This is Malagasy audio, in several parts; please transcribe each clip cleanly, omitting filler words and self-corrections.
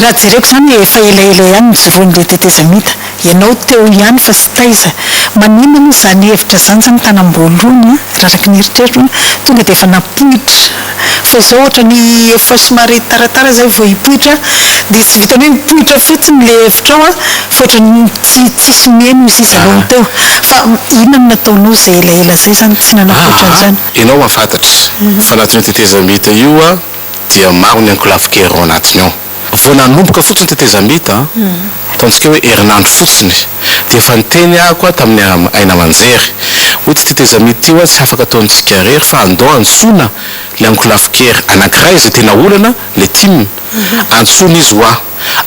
Raha jereko izany efa elaela ihany nijoroan'ilay tetezamita. Ianao teo ihany fa tsy taiza. Maninona moa izany hevitra izany izany tany am-boalohany an, raha araka ny eritreritro an, tonga dia efa napoitra. Fa izao ohatran'ny efa somary taratara izay vao hipoitra dia tsy vitan'ny hoe mipoitra fotsiny ilay hevitrao an, fa ohatran'ny tsy tsisy miheno izy izy aloha teo. Fa inona no nataonao izay elaela izay izany tsy nanapoitra an'izany? Ianao mahafantatra fa anatin'io tetezamita io dia maro ny ankolafin-kery ao anatiny ao. Vao nanomboka fotsiny ny tetezamita, ataontsika hoe herinandro fotsiny, dia efa niteny aho koa tamin'ny haino aman-jery hoe ity tetezamita ity hoa tsy afaka ataontsika irery fa andao antsoina ilay ankolafin-kery anankiray izay tena olana, ilay tim, antsoina izy hoa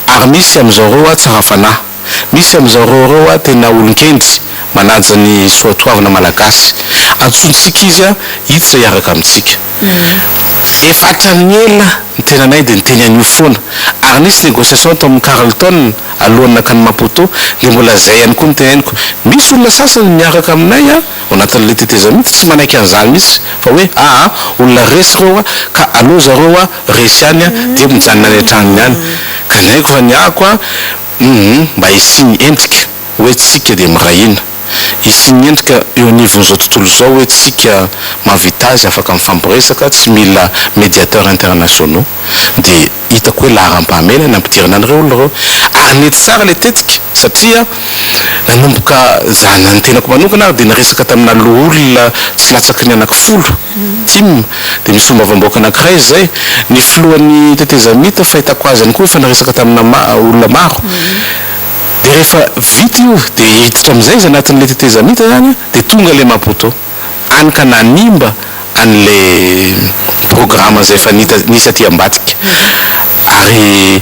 ary misy amin'izao ireo hoa tsara fanahy. Misy amin'izao ireo hoa tena olon-kendry, manaja ny soatoavina malagasy. Antsointsika izy hiditra hiaraka amintsika. Efa hatramin'ny ela ny tenanay dia niteny an'io foana. Ary nisy négociation tao amin'ny Carlton alohan'ny nankany Maputo dia mbola izay ihany koa no teneniko. Misy olona sasany miaraka aminay ao anatin'ilay tetezamita tsy manaiky an'izany mihitsy fa hoe aa olona resy ireo ka aleo zareo resy ihany dia mijanona any an-tranony any. Ka ny haiko fa ny ahako humm mba hisian'ny endrika hoe tsika dia miray hina. Hisian'ny endrika eo anivon'izao tontolo izao hoe tsika mahavita azy afaka mifampiresaka tsy mila médiateurs internationaux dia hitako hoe laharam-pahamehana ny hampidirana an'ireo olona ireo. Ary nety tsara ilay tetika satria nanomboka za na ny tenako manokana ary dia niresaka tamina loholona tsy latsaky ny anaky folo, tim, dia misy solombavambahoaka anakiray izay, ny filohan'ny tetezamita fahitako azy ihany koa efa niresaka tamina olona maro. Dia rehefa vita io dia hiditra amin'izay izy anatin'ilay tetezamita izany dia tonga ilay Maputo. Hany ka nanimba an'ilay programa izay efa nisy aty ambadika. Ary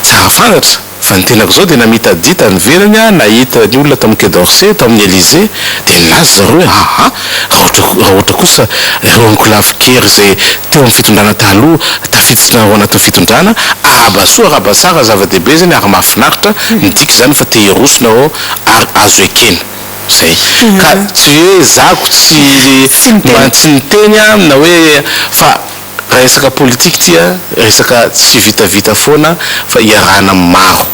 tsara fantatra fa ny tenako izao dia namita adia tany ivelany aho, nahita ny olona tao amin'ny Quai d'Orsay, tao amin'ny Elysée, dia nilaza zareo hoe aa raha ohatra raha ohatra kosa ireo ankolafin-kery izay teo amin'ny fitondrana taloha tafiditra ao anatin'ny fitondrana, arahaba soa arahaba tsara, zava-dehibe izany ary mahafinaritra, midika izany fa te hiroso nareo ary azo ekena. Zay. Ka tsy hoe zako tsy mba tsy niteny aho na hoe fa raha resaka politique ty a, resaka tsy vitavita foana fa iarahana amin'ny maro.